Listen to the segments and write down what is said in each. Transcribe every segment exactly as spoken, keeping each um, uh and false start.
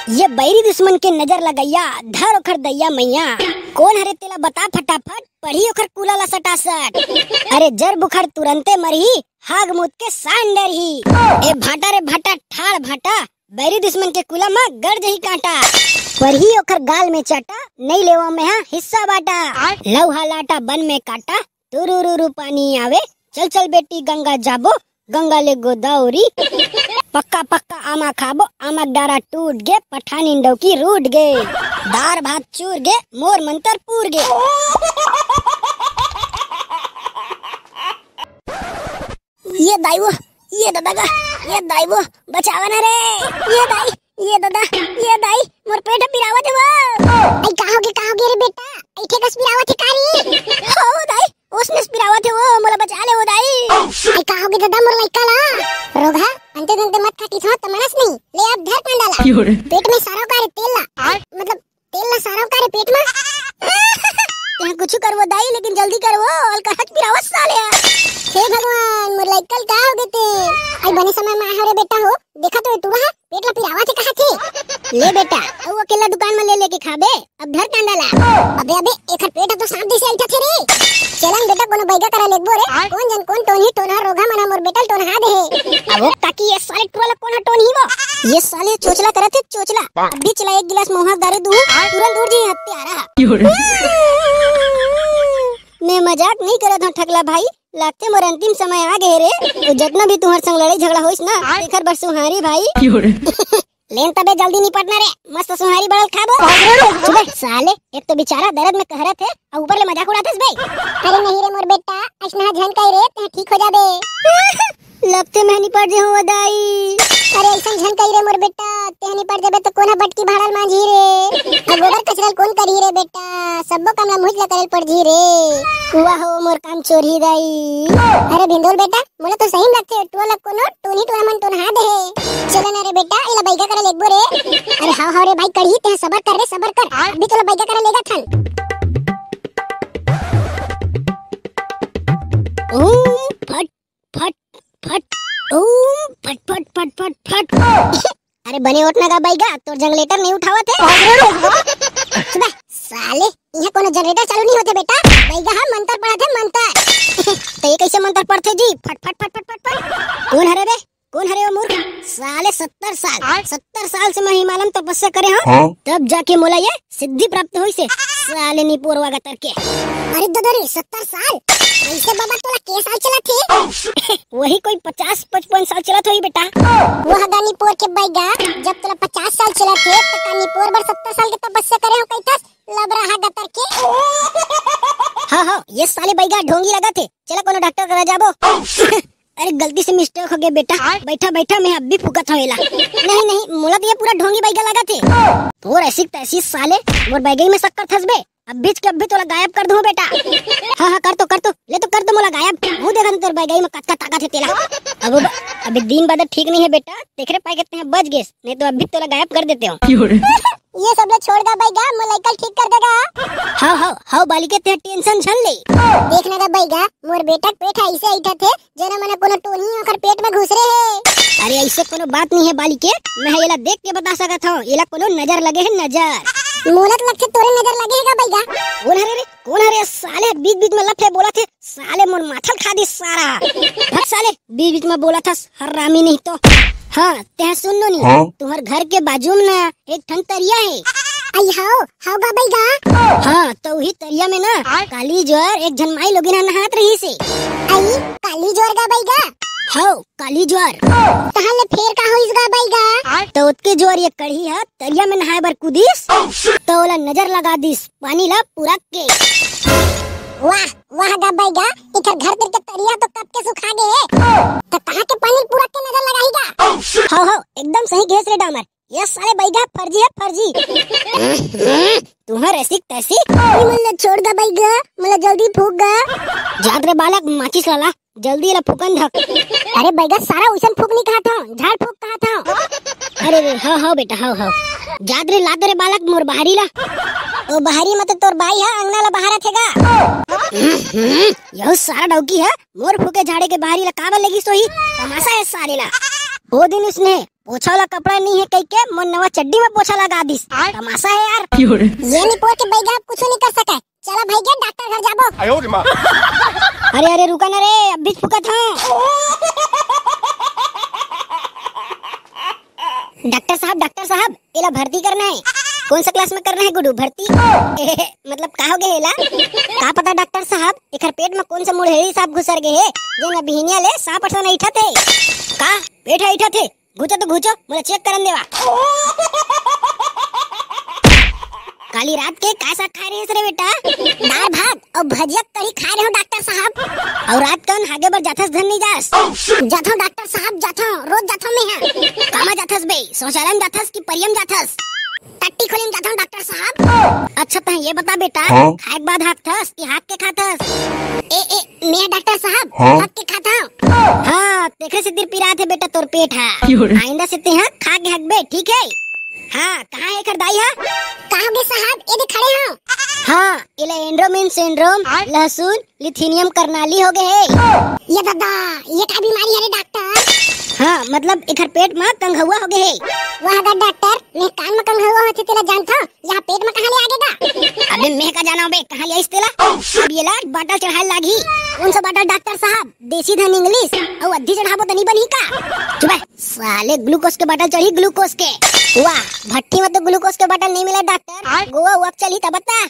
ये बैरी दुश्मन के नजर लगइया, धर ओखर दैया मैया। कोन हरे तेला बता फटाफट, पढ़ी ओखर कूला ला सटासट। अरे जर बुखार तुरंते मरही, हाग मूत के सान डरही। ए भाटा रे भाटा, ठाड़ भाटा, बैरी दुश्मन के कूला म गड़ जही कांटा। पढ़ी ओखर गाल में चाटा, नइ लेवा मेहा हिस्सा बाटा। लौहा लाटा बन में काटा, तुरुरुरु पानी आवे, चल चल बेटी गंगा जाबो, गंगा ले गोदावरी। पक्का पक्का आमा खाबो, आमा के डारा टूट गे, पठानिन डौकी रूठ गे। दार भात चूर गे, मोर मंतर पूर गे। ये दाई वो, ये दादा गा, ये दाई वो, बचावा ना रे। ये दाई, ये दादा, ये दाई, मोर पेट पिरावत हे वो। आई का होगे, का होगे रे बेटा? ऐठे कस पिरावत हे का रे? हो दाई, ओसनेस पिरावत हे वो, मोला बचा ले वो दाई। आई का होगे दादा मोर लइका ला? रोगहा, अंते दंते मत काटिस हो त मनस नहीं। ले अब धर कांदा ला। पेट में सारा का रे तेल ला। मतलब तेल ला सारा का रे पेट में। तेहा कुछ करवो दाई, लेकिन जल्दी करवो, अलकरहच पिरावत साले। हे भगवान, मोर लइका ल का होगे ते? आई बने समय में आए हो रे बेटा हो, देखा तो ये टूरा हा पेट ला पिरावत हे कहाथे। ले बेटा, अउ अकेला दुकान में ले लेके खाबे, अब धर कांदा ला। अबे अबे, एखर पेट तो सांप जैसे ऐठा थे रे। चलन बेटा कोनो बैगा करा लेगबो रे। कोन जन कोन टोनही टोनहा रोगहा मन हा मोर बेटा ल टोनहा दे हे। अब वो काकी ये साले टूरा ला कोन हा टोनही वो? ये साले चोचला करत हे चोचला। अभी चला एक गिलास महुआ दारू दूँ, तुरंत उठ जाही हत्यारा। मैं मजाक नहीं करत हूँ ठकला भाई, लागथे मोर अंतिम समय आ गे रे। वो जतना भी तुम्हार संग लड़ाई झगड़ा होइस ना, तेखर बर सुहारी भाई। लेन तबे जल्दी निपटना रे, मस्त सुहारी बड़ल खाबो। चुप बे साले, एक तो बेचारा दर्द में कहरत हे, अउ ऊपर ले मजाक उड़ाथस बे। अरे नहीं रे मोर बेटा, अइसना झन कही रे, तें ठीक हो जाबे। लगथे मैं निपट जे हूँ दाई। अरे अइसन झन कही रे मोर बेटा, तें निपट जाबे तो कोन हा बटकी भाड़ल मांझी रे? अब गोबर कचरल कोन करही रे बेटा? सब्बो काम ला मुझ ला करल पड़ जी रे। वाह हो मोर काम चोरही दाई। अरे भिंदोल बेटा, मोला तो सही में लगथे, टोला कोनो टोनी टोला मन टोनहा दे हे। चलो ना रे बेटा, इला बैगा करा लेगबो रे। अरे हाव हाव रे भाई, कड़ही तें सबर कर रे, सबर कर। अभी तोला बैगा करा लेगा थन। ओम फट फट फट। ओम फट फट फट फट फट। अरे बने ओट ना गा बैगा, तोर जनरेटर नहीं उठावत हे। सुबह साले, इहाँ कोनो जनरेटर चालू नहीं होथे बेटा, बैगा हा मंतर पढ़त हे मंतर। तो ये कैसे मंतर पढ़थे जी? फट फट फट फट फट फट। कोन हरे बे? कोन हरे वो मूर्ख? साले सत्तर साल, सत्तर साल से मैं हिमालय में तपस्या करे हूँ, हाँ? तब जाके मोला ये सिद्धि प्राप्त होइस हे। साले निपोरवा गतर के। अरे ददा रे, सत्तर साल? कैसे बाबा तोला के साल चलत हे? वही कोई पचास पचपन साल चलत होही बेटा। वो हगा निपोर के बैगा, जब तोला पचास साल चलत हे, त का निपोर बर सत्तर साल के तपस्या करे हूँ कहिथस? लबरा हा गतर के। हाँ हाँ, ये साले बैगा ढोंगी लगत हे। चला कोनो डॉक्टर करा जाबो। अरे गलती से मिस्टेक हो गया बेटा। बैठा बैठा मैं अभी फूकत हूँ एला। नहीं नहीं, मोला तो ये पूरा ढोंगी बैगा लगत हे। तोर ऐसी तैसी साले, मोर बैगई में शक्कर थस बे। अभी के अभी तोला गायब कर दूँ बेटा। हाँ हाँ, कर तो कर तो, ले तो कर तो मोला गायब। मुँह देखा तोर बैगई में कतका ताकत हे तेला। अब अभी दिन बाद ठीक नहीं है बेटा, तेखरे पाए के तें बच गेस, नहीं तो अभी तोला गायब कर देते हो। ये सब ला छोड़ गा बैगा, मोर लइका ल ठीक कर देगा। हाव हाव हाव बालिके, तें टेंशन झन ले। देख ना गा बैगा, मोर बेटा के पेट ह अइसे अइठा थे, जना मना कोनो टोनही ओखर पेट में घुसरे हे। अरे अइसे कोनो बात नहीं है बालिके, मैं एला देख के बता सकत हूँ, एला कोनो नजर लगे है नजर। मोला तो लगथे तोरे नजर लगे है गा बैगा। कोन हरे रे, कोन हरे साले बीच बीच में लफे बोला थे, साले मोर माथा खा दिस सारा। भग साले, बीच बीच में बोला था हरामी नहीं तो। हाँ, तें सुन नो नी, हाँ? तुम्हार घर के बाजू में ना एक ठन तरिया है। आई हाव, हाव गा बैगा। हाँ, तो वही तरिया में ना काली जोर एक झन माई लोगिन ह नहात रहिस हे। आई काली जोर गा बैगा। हाव, काली जोर। तहां ले फेर का होइस गा बैगा? तो ओतके जोर ये कड़ही ह तरिया में नहाए बर कूदिस, तो ओला नजर लगा दिस पानी ला पुरक के। वाह वाह गा बैगा, इधर घर तिर के तरिया तो कब के सुखा गे हे। त कहां के पानी पुरक के नजर लगाही गा? हो हो, एकदम सही गेस रे डामर। ये साले बैगा फर्जी है, फर्जी। तुम्हार ऐसी तैसी। ई मन ला छोड़ गा बैगा, मन ला जल्दी फूक गा। जात रे बालक, माचिस वाला, जल्दी ला फूकन धक। अरे बैगा, सारा उसन फूक नहीं कहा था, झाड़ फूक कहा था। अरे रे, हाँ हाँ बेटा, हाँ हाँ। जात रे, लात रे बालक, मोर बहारी ला। ओ बहारी मत, तोर बाई हा अंगना ला बहारा थे गा। यहू सारा डौकी है, मोर फूके झाड़े के बहारी ला काबर लेगिस होही? तमाशा है साले ला। ओ दिन उसने पोछा वाला कपड़ा नहीं है कह के मोर नवा चड्डी में पोछा लगा दिस। आय। तमाशा है यार। ये निपोर के बैगा अब कुछ नहीं कर सके। चला भाई, गया डॉक्टर घर जाबो। अरे, अरे, रुका ना रे, अब भी फुकत हूँ। डॉक्टर साहब, डॉक्टर साहब, एला भर्ती करना है। कौन सा क्लास में करना है गुडू भर्ती? मतलब का हो गए एला? का पता डॉक्टर साहब, एकर पेट में कौन सा मुड़हेड़ी सांप घुसर गए है, जेन बिहिनिया ले सांप अठन ऐठत है। का पेट है ऐठत है? घुचो तो घुचो, मोला चेक करन देवा। काली रात के का साग खाए रहे रे बेटा? दाल भात और भजिया कढ़ी खाए रहे हो डॉक्टर साहब। और रात कन हागे बर जाथस धन नहीं जास? जाथो डॉक्टर साहब, जाथो, रोज जाथो मैं यहाँ। कामा जाथस बे? शौचालय में जाथस कि परियम जाथस? टट्टी खोली में जाथो डॉक्टर साहब। अच्छा, तह ये बता बेटा, हाँ? खाए के बाद हाकथस कि हाक के खाथस? ए, ए, मैं डॉक्टर साहब, हाँ? हाक के खाता हूँ। हाँ, तेखरे से दिल पिरात है बेटा तोर पेट है। आइंदा से ते हाँ खा के हकबे, ठीक है? हाँ, कहाँ है एकर दाई हा? का हो गए साहब, ये दे खड़े हो। हाँ, एला एंड्रोमिन सिंड्रोम, लहसुन, लिथिनियम करनाली हो गए है। ये दादा, ये का बीमारी है रे डॉक्टर? हाँ, मतलब एकर पेट में कंघुआ हो गए है। वाह गा डॉक्टर, मैं कान में कंघुआ होथे तेला जानथो, यहाँ पेट में कहाँ ले आगे गा? अबे मैं का जाना बे, कहाँ ले आइस तेला? अब ये ला बाटल चढ़ाए लागी। कौन सा बाटल डॉक्टर साहब? देसी धन इंग्लिश, और अद्धी चढ़ाबो तो नहीं बनी का? चुप है। साले ग्लूकोज के बाटल चढ़ी, ग्लूकोज के। वाह, भट्टी में तो ग्लूकोज के बाटल नहीं मिला डॉक्टर, गोवा वॉक चली तब बता।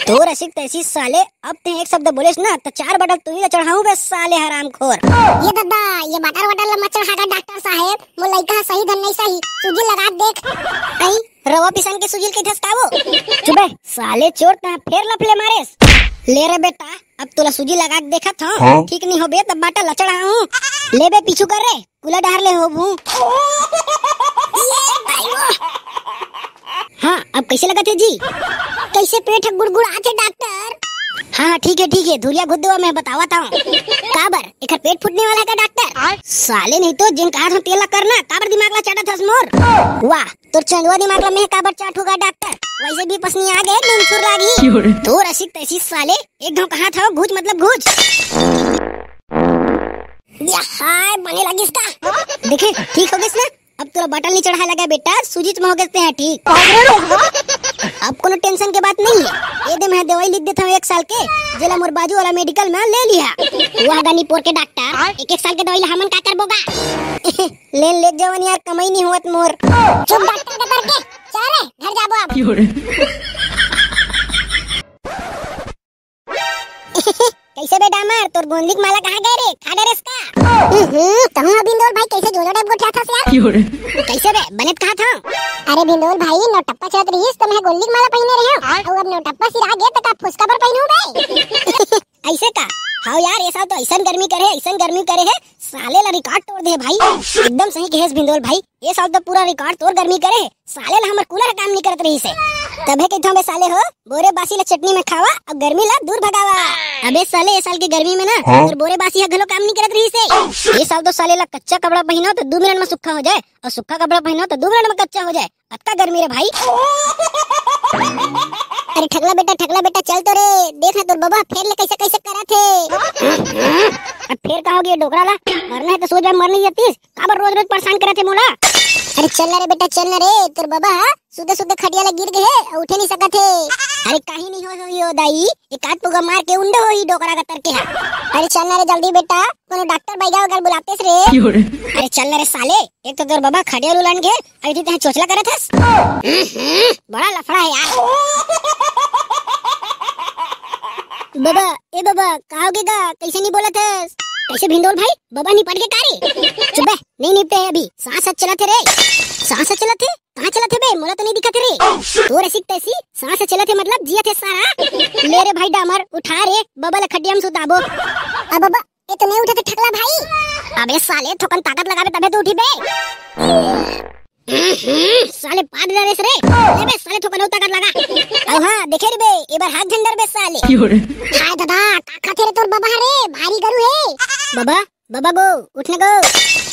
तोर असिक तैसी साले, अब ते एक शब्द बोलेस ना तो चार बाटल तुही ला चढ़ाऊं बे साले हरामखोर। ये दादा, ये बाटल वाटल ला मत चढ़ा डॉक्टर साहेब, मोर लइका ह सही धन नहीं सही, सूजी लगा देख। आई, रवा पिसान के सूजी ल कहिथस का वो? चुप बे साले चोर, तहां फेर लफले मारेस। ले रे बेटा, अब तोला सूजी लगा के देखत हूँ, हाँ? ठीक नहीं होबे तब बाटल ला चढ़ाऊं। ले बे पीछू कर रे, कुला डहर ले होबू। हाँ, अब कैसे लगत है जी? कैसे पेट ह गुड़गुड़ात है डॉक्टर? हाँ, हाँ, ठीक है, ठीक है, धुरिया घुद देवा, मैं बतावत हूँ। काबर, एकर पेट फूटने वाला है का डॉक्टर? साले नहीं तो जिन कहा था तेला करना, काबर दिमाग ला चाटत हस मोर? वाह, तोर चंदुआ दिमाग ला मैं काबर चाटूगा डॉक्टर? वैसे भी पसनी आ गए, नून छुर लागी। तोर असिक तैसी साले, एक घाव कहा था घूच मतलब घूच। या हाय, बने लगिस का? देखे, ठीक हो गइस ना? अब तोला बाटल नहीं चढ़ाए लगा बेटा, सूजी में हो गए हैं ठीक। अब कोनो टेंशन के बात नहीं है, ये दे मैं दवाई लिख देता हूँ एक साल के, जेला मोर बाजू वाला मेडिकल में ले लिया। वह गानी पोर के डॉक्टर, एक एक साल के दवाई ला हमन का करबो गा? ले ले जवन यार, कमाई नहीं होत मोर। चुप डॉक्टर के करके, चल रे, घर जाबो अब। कैसे बे डामर, तोर गोंदली के माला कहाँ गए रे? खा डरेस का? हम्म, कहूँ अभी इंदौर भाई कैसे जोजो टाइप गोठियाथस यार? कैसे बे, बने त कहा था? अरे भिंदोल भाई, नौटप्पा चलत रहिस त मैं गोंदली के माला पहिने रहे हूँ। और अब नौटप्पा सिरा गे त का फुसका पर पहिनू बे? ऐसे का? हाँ यार, ये साल तो ऐसन गर्मी करे है, ऐसन गर्मी करे है, साले ला रिकॉर्ड तोड़ दे भाई। एकदम सही कहेस भिंदोल भाई, ये साल तो पूरा रिकॉर्ड तोड़ गर्मी करे है। साले ला हमर कूलर काम नहीं करत रहिस हे। तभे कहिथंव बे साले हो, बोरे बासी ला चटनी में खावा अउ गर्मी ला दूर भगावा। अबे साले, ए साल के गर्मी में ना, हाँ? तोर बोरे बासी ह घलो काम नहीं करत रहिस हे। ए साल तो साले ला कच्चा कपड़ा पहिनो तो दू मिनट में सुक्खा हो जाए, अउ सुक्खा कपड़ा पहिनो तो दू मिनट में कच्चा हो जाए। अतका गर्मी रे भाई। अरे ठगला बेटा, ठगला बेटा, चल तो रे, देख ना तोर बबा फेर ले कैसे कैसे करत हे। अब फेर का हो गया डोकरा ला? मरना है तो सोच भाई, मर नहीं जातीस। काबर रोज रोज परेशान करत हे मोला? अरे चल ना रे बेटा, चल ना रे, तोर बबा हा सुते सुते खटिया ला गिर गए हे, उठे नहीं सकत हे। अरे कहीं नहीं हो, होही ओ दाई, एक आध पुगा मार के उंडे होही डोकरा का तरके हा। अरे चल ना रे जल्दी बेटा, कोनो डॉक्टर बैगा वगैरह बुलातेस रे। अरे चल ना रे साले, एक तो तोर बबा खटिया उलंड गए, अभी तू तहाँ चोचला करत हस। बड़ा लफड़ा है यार। बबा, ए बबा, का हो गे गा? कैसे नहीं बोलत हस? कैसे भिंदोल भाई, बबा निपट के का रे? चुप बे, नहीं निपटे है अभी, सांस ह चलत हे रे। सांस ह चलत हे? कहाँ चलत हे बे? मोला तो नहीं दिखत हे रे। तोर असिक तैसी सांस ह चलत हे मतलब जियत हे सारा। ले रे भाई डामर, उठा रे, बबा ला खटिया में सुताबो। अब बबा, ए तो नहीं उठे थे ठकला भाई। अबे साले, थोकन ताकत लगाबे तबे तो उठी बे। साले पाद डरेस रे। ले बे साले, थोकन अउ ताकत लगा। अउ हाँ, देखे रे बे, ए बार हाथ झंडर बे साले। हाय दादा, का खाथे रे तोर बबा रे, भारी गरु हे। बबा, बबा गो, उठ न गो।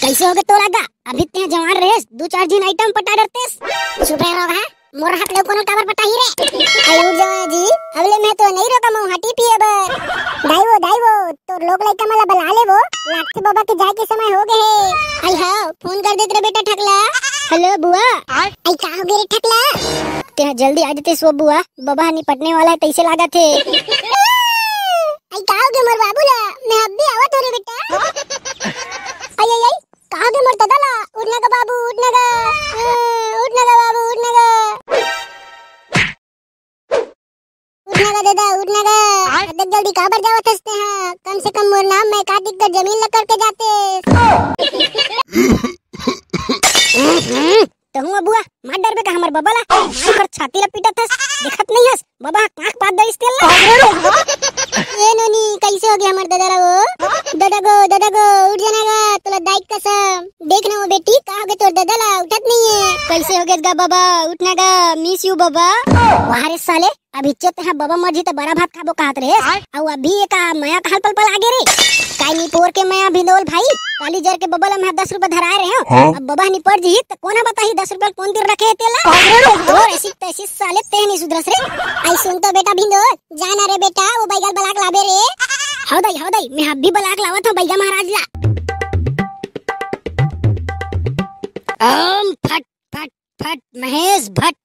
कैसे होगे तोला गा? अभी ते जवान रहेस, दू चार झिन आइटम पटा डरतेस। चुप रहे रहो, हाँ? मोर हाथ ले कोनो काबर पटाही रे? अरे उठ जाओ जी, अब ले मैं तो नहीं रोका मऊ हाटी पिए बर। दाई वो, दाई वो, तोर लोग लइका मन ला बला ले वो, लागथे बबा के जाए के समय हो गए हे। आई हाँ, फोन कर देत रे बेटा ठकला। हेलो बुआ। आई का हो गए रे ठकला? तेहा जल्दी आ जाते सो बुआ, बबा ह निपटने वाला है तैसे लागत हे। आई का हो गए मोर बाबू ला, मैं अब भी आवत हो रे बेटा। आई आई आई, का हो गए मोर ददा ला, उठना का बाबू, उठना का, उठना का बाबू, उठना का। उठना का ददा, उठना का। अतक जल्दी काबर जावत हस तेहा? कम से कम मोर नाम में का दिक्कत जमीन ला करके जाते। तहूँ बुआ, मार डरबे का हमर बबा ला? मार कर छाती ला पीटत हस, देखत नहीं हस? बबा ह कांख पात दइस तेला। ए नोनी, कैसे हो गया हमर ददा ला वो? ददा गो, ददा गो, उठ जाना गा, तोला दाई कसम। देख ना वो बेटी, का हो गया तोर ददा ला, उठत नहीं है। कैसे हो गया गा बबा, उठना गा, miss you बबा। वाह रे साले, अभी चेत है बबा मर जी त बड़ा भात खाबो कहत रहे। अउ अभी ये का मया कहल पल पल आगे रे। काई नी पोर के मया भिंदोल भाई, काली जर के बबा ला मैं दस रुपया धराए रहे हूँ। हाँ? अब बबा नहीं पड़ जी त कोन ह बताही दस रुपया कोन तीर रखे हे तेला? तोर ऐसी तैसी साले तेह नहीं सुधरस रे। आई सुन तो बेटा भिंदोल, जा ना रे बेटा, वो बैगल बलाक लाबे रे। हव दाई, हव दाई, मैं अभी बलाक लावत हूँ बैगा महाराज ला। ओम फट फट फट महेश भट्ट।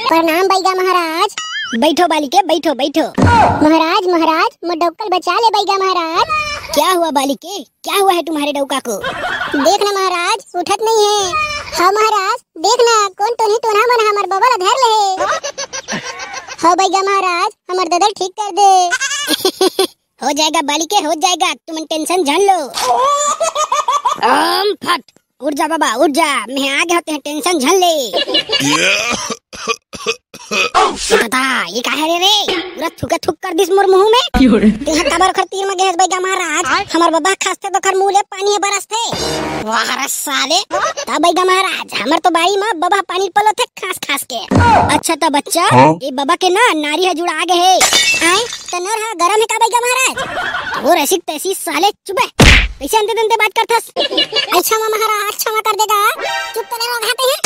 प्रणाम बैगा महाराज। बैठो बालिके, बैठो, बैठो। महाराज, महाराज, मोर डौकल बचा ले बैगा महाराज। क्या हुआ बालिके, क्या हुआ है तुम्हारे डौका को? देख ना महाराज, उठत नहीं है। हाँ महाराज, देख ना, कोन टोनही टोनहा मन हमर बबा ला धर ले हे। हाँ बैगा महाराज, हमर ददल ठीक कर दे। हो जाएगा बालिके, हो जाएगा, तुम टेंशन झन लो। ओम फट, उठ जा बाबा, उठ जा, मैं आ गया, तें टेंशन झन ले। दादा, ये का है रे रे? पूरा थूके थूक कर दिस मोर मुंह में। तें काबर ओखर तीर में गए हस बैगा महाराज? हमर बबा खासथे तो ओखर मुंह ले पानी ह बरसथे। वाह रे साले। त बैगा महाराज, हमर तो बारी में बबा पानी पलोथे खास खास के। अच्छा त बच्चा, हाँ? ये बबा के ना नारी ह जुड़ा गए हे। आए, त नर ह गरम हे का बैगा महाराज? तोर ऐसी तैसी साले, चुप है। कैसे अंते तंते बात करथस? अच्छा मा महाराज, क्षमा कर देगा। चुप तो नहीं रहो, कहाँ पे है?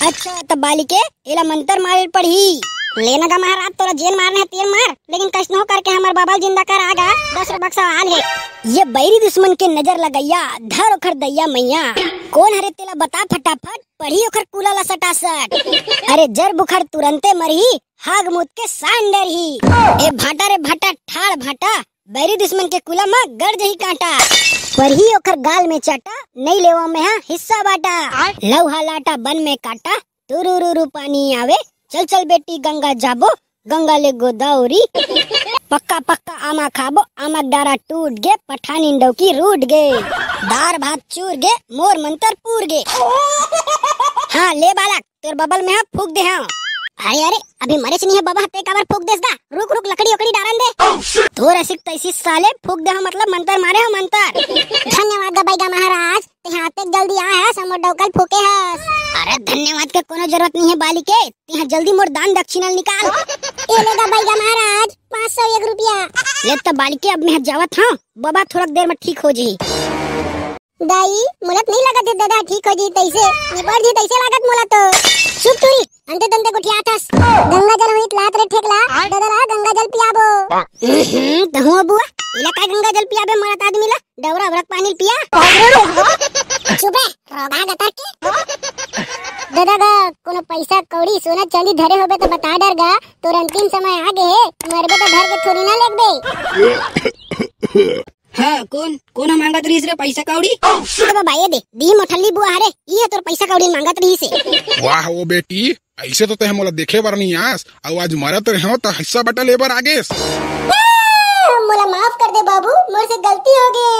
अच्छा, त बालिके, एला मंतर मारे पड़ही। लेना गा महाराज, तोला जेन मारना है तेन मार, लेकिन कैसनो करके हमर बबा ल जिंदा कर आगा, दस रुपया बक्सा आल हे। ये बैरी दुश्मन के नजर लगैया, धर ओखर दैया मैया। कोन हरे तेला बता फटाफट, पढ़ी ओखर कूला ला सटासट। अरे जर बुखार तुरंते मरही, हाग मूत के सांडर ही। ए भाटा रे भाटा, ठाड़ भाटा, बैरी दुश्मन के कूला म गड़ जही कांटा। पढ़ी ओखर गाल में चाटा, नहीं लेवा में हा हिस्सा बाटा। लौहा लाटा बन में काटा, तुरुरुरु पानी आवे, चल चल बेटी गंगा जाबो, गंगा ले गोदावरी। पक्का पक्का आमा खाबो, आमा के डारा टूट गे, पठानी डौकी रूट गे। दार भात चूर गे, मोर मंतर पूर गे। हाँ ले बालक, तोर बबल में हा फूक दे हव। अरे अरे, अभी मरेच नहीं है बबा, ते काबर फूक देस गा? रुक रुक, लकड़ी उकड़ी डारन दे। तोर ऐसी तैसी साले, फूक दे हव मतलब मंतर मारे हव मंतर। धन्यवाद गा बैगा महाराज, तेहा अतेक जल्दी आए हस, हमर डौकल फूके हस। अरे धन्यवाद के कोनो जरूरत नहीं है बालिके, तेहा जल्दी मोर दान दक्षिणा ल निकाल। ए ले गा बैगा महाराज, पाँच सौ एक रुपया। ले त बालिके, अब मैं जावत हव, बबा थोड़ा देर में ठीक हो जही। दाई, मोला त नहीं लगत है ददा ठीक हो जी तैसे, निपट जी तैसे लागत मोला तो। चुप टूरी, अंते तंते गोठियाथस। गंगा जल होई त लात रे ठेकला, ददा ला गंगा जल पियाबो। हम्म, तहूँ बुआ, इला का गंगा जल पियाबे मरत आदमी ला, डबरा अबरक पानी पिया। चुप है, रोगा गतर के। ददा गा, कोनो पैसा कौड़ी सोना चांदी धरे होबे तो बता डर गा, तोर अंतिम समय आ गे हे, मरबे तो धर के थोड़ी ना लेगबे। हाँ, कोन, कोन ह मांगत रहिस रे पैसा कौड़ी? अरे बाबा, ये दे, दी मोठल्ली बुआ हरे, ये तोर पैसा कौड़ी मांगत रहिस हे। वाह, ओ बेटी, ऐसे तो तैं मोला देखे बर नहीं आस, अउ आज मरत रहे हो तो हिस्सा बटा ले बर आ गेस। मोला माफ कर दे बाबू, मोर से गलती हो गे।